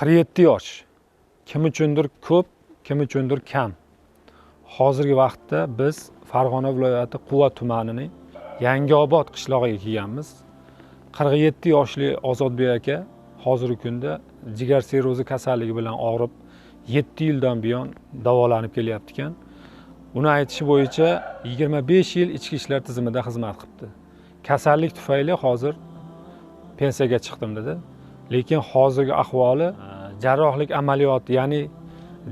47 yosh. Kim uchundir ko'p, kim uchundir kam. Hozirgi vaqtda biz Farg'ona viloyati Quva tumanining Yangiobod qishlog'iga kelganmiz. 47 yoshli Ozodbek aka hozirgi kunda jigar sirrozi kasalligi bilan og'rib 7 yildan buyon davolanib kelyapti ekan. Uni aytishi bo'yicha 25 yil ichki ishlar tizimida xizmat qilibdi. Kasallik tufayli hozir pensiyaga chiqdim dedi. Lekin hozirgi ahvoli jarrohlik amaliyoti, ya'ni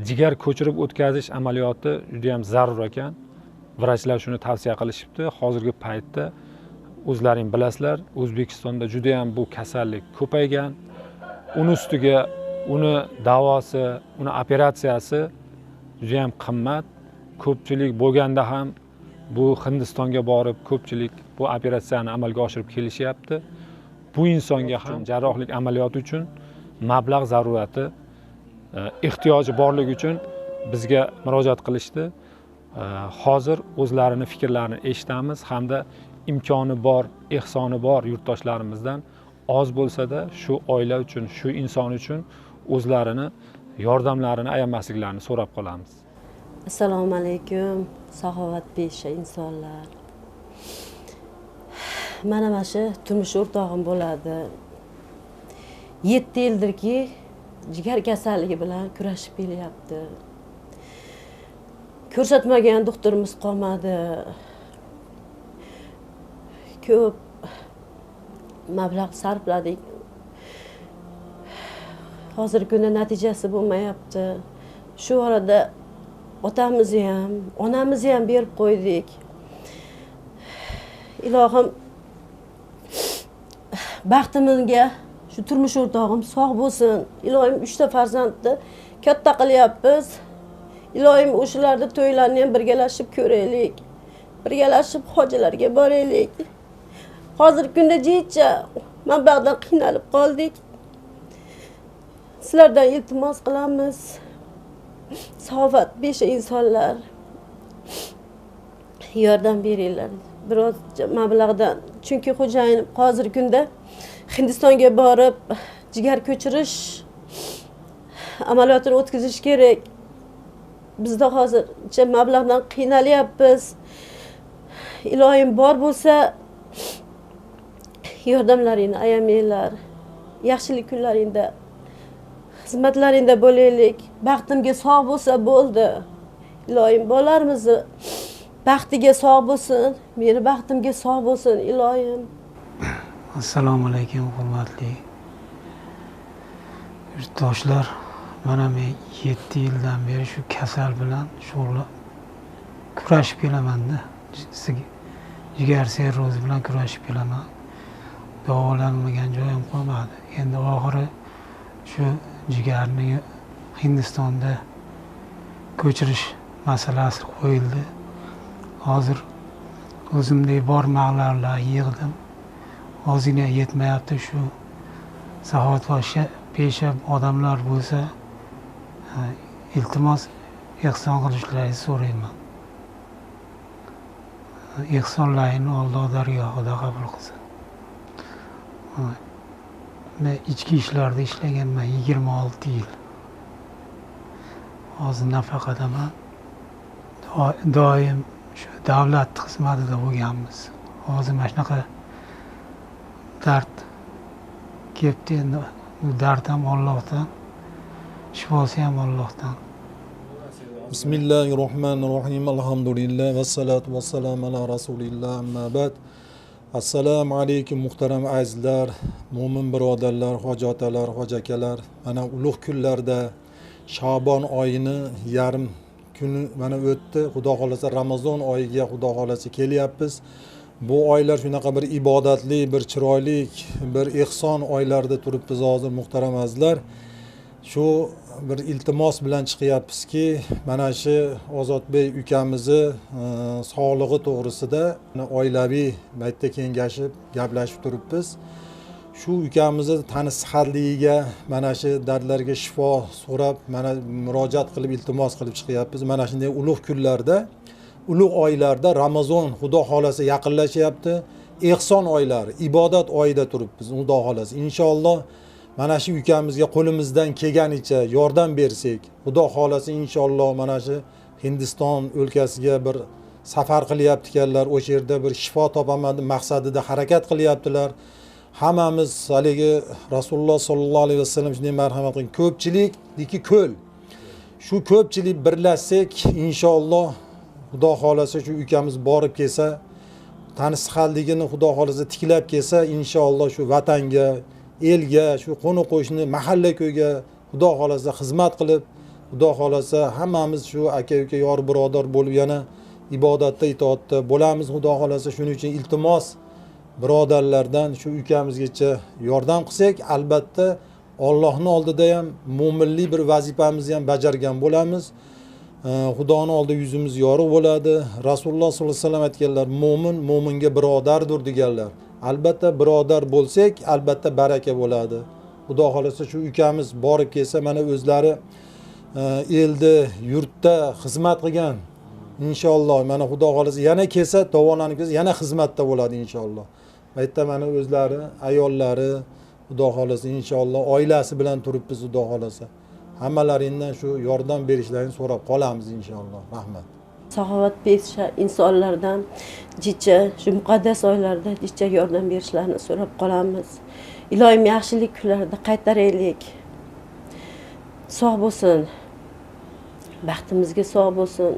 jigar ko'chirib o'tkazish amaliyoti juda ham zarur ekan. Vrachlar shuni tavsiya qilishibdi. Hozirgi paytda o'zlaring bilasizlar, O'zbekistonda juda ham bu kasallik ko'paygan. Uni ustiga uni davosi, uni operatsiyasi juda ham qimmat. Ko'pchilik bo'lganda ham bu Hindistonga borib, ko'pchilik bu operatsiyani amalga oshirib kelishyapti. Bu insonga ham jarrohlik amaliyoti uchun mablag' zarurati, ehtiyoji borligi uchun bizga murojaat qilishdi. Hozir o'zlarini fikrlarini eshitamiz hamda imkoni bor, ehsoni bor yurtdoshlarimizdan oz bo'lsa-da shu oila uchun, shu inson uchun o'zlarini yordamlarini ayamasliklarini so'rab qolamiz. Assalomu alaykum, saxovatpesha insonlar. Mana shu turmush o'rtog'im bo'ladi. 7 yildirki jigar kasalligi bilan kurashib kelyapti. Ko'rsatmagan doktorimiz qolmadi. Ko'p mablag' sarfladik. Hozirgi kunda natijasi bo'lmayapti. Shu orada otamizni ham, onamizni ham berib qo'ydik. Ilohim, baxtimga shu turmush o'rtog'im sog' bo'lsin. Ilohim, 3 ta farzandni katta qilyapmiz. Ilohim, o'shalarni to'ylarini ham birgalashib ko'raylik. Birgalashib hojilarga boraylik. Hozirgi kunda jicha mablag'dan qiynalib qoldik. Sizlardan iltimos qilamiz. Saxovatpesha insonlar, yordam beringlar biroz mablag'dan. Chunki xo'jayinim hozirgi kunda Hindistonga borib jigar ko'chirish amaliyotini o'tkazish kerak. Bizda hozircha mablag'dan qiynalyapmiz. Ilohim, bor bo'lsa yordamlaringni ayamanglar. Yaxshilik kunlaringda, xizmatlaringda bo'laylik. Baxtimga sog' bo'lsa bo'ldi. Ilohim, bolalarimizni baxtiga sog' bo'lsin, meni baxtimga sog' bo'lsin ilohim. Assalomu alaykum hurmatli yurtdoshlar. Mana men 7 yildan beri shu kasal bilan kurashib kelaman-da. Jigar sirrozi bilan kurashib kelaman. Davolanmagan joyim qolmadi. Endi oxiri shu jigarni Hindistonda ko'chirish masalasi qo'yildi. Hozir o'zimdek bor mablag'lar yig'dim. Ozgina yetmayapti. Shu saxovatpesha odamlar bo'lsa, iltimos ehson qilishlaringizni so'rayman. Ehsonlaringni Alloh dargohida qabul qilsin. Men ichki ishlarda ishlaganman 26 yil. Hozir nafaqadaman. Doim shu davlat xizmatida bo'lganmiz. Hozir mana shunaqa dard kelibdi endi. Bu dard ham Allohdan, shifosi ham Allohdan. Bismillahirrohmanirrohim. Alhamdulillah va salatu vassalam ala rasulillah, amma ba'd. Assalomu alaykum muhtaram azizlar, mo'min birodarlar, hoji otalar, hoji akalar. Mana ulug' kunlarda Shabon oyini yarim kuni mana o'tdi. Xudo xolasa Ramazon oyiga xudo xolasa kelyapmiz. Bu oylar shunaqa bir ibodatli, bir chiroyli, bir ehson oylarida turibmiz hozir muhtaram azizlar. Shu bir iltimos bilan chiqyapmizki, mana shu Ozodbek ukamizni sog'lig'i to'g'risida oilaviy maytda kengashib, gaplashib turibmiz. Shu ukamizni tani sihatligiga, mana shu dardlarga shifo so'rab, mana murojaat qilib, iltimos qilib chiqyapmiz. Mana shunday ulug' kunlarda, ulug' oylarda Ramazon xudo xolasa yaqinlashyapti. Ehson oylari, ibodat oyida turibmiz xudo xolasa. Inshaalloh Mana shu ukamizga qo'limizdan kelganicha yordam bersak, Xudo xohlasa inshaalloh mana shu Hindiston o'lkasiga bir safar qilyapti ekanlar, o'sha yerda bir shifo topaman deb maqsadida harakat qilyaptilar. Hammamiz haligi Rasululloh sollallohu alayhi vasallam shunday marhamat qilgan, ko'pchilikniki ko'l. Shu ko'pchilik birlashsak inshaalloh Xudo xohlasa shu ukamiz borib kelsa, tani sihatligini Xudo xohlasa tiklab kelsa, inshaalloh shu vatanga, elga, shu qo'ni qo'shni mahalla ko'yga Xudo xohlasa xizmat qilib, Xudo xohlasa hammamiz shu aka uka yor birodar bo'lib yana ibodatda itoatda bo'lamiz Xudo xohlasa. Shuning uchun iltimos birodarlardan shu ukamizgacha yordam qilsak, albatta Allohning oldida ham mo'minlik bir vazifamizni ham bajargan bo'lamiz. Xudoni oldida yuzimiz yorug' bo'ladi. Rasululloh sollallohu alayhi vasallam aytganlar, mo'min mo'minga birodardir deganlar. Albatta birodar bo'lsak, albatta baraka bo'ladi. Xudo xohlasa shu ukamiz borib kelsa, mana o'zlari elda, yurtda xizmat qilgan inshaalloh. Mana Xudo xohlasa yana kelsa, davolanib kelsa, yana xizmatda bo'ladi inshaalloh. Bu yerda mana o'zlari, ayollari, Xudo xohlasa inshaalloh oilasi bilan turibmiz Xudo xohlasa. Hammalaringdan shu yordam berishlarini so'rab qolamiz inshaalloh. Rahmat. Saxovatpesha insonlardan jicha shu muqaddas oylarda jicha yordam berishlarini so'rab qolamiz. Iloyim yaxshilik kunlarida qaytaraylik. Sog' bo'lsin. Baxtimizga sog' bo'lsin.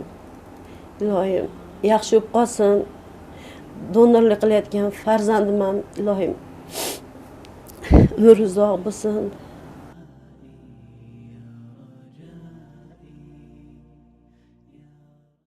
Iloyim yaxshi bo'lib qolsin. Donorlik qilayotgan farzandim ham iloyim umri uzoq bo'lsin.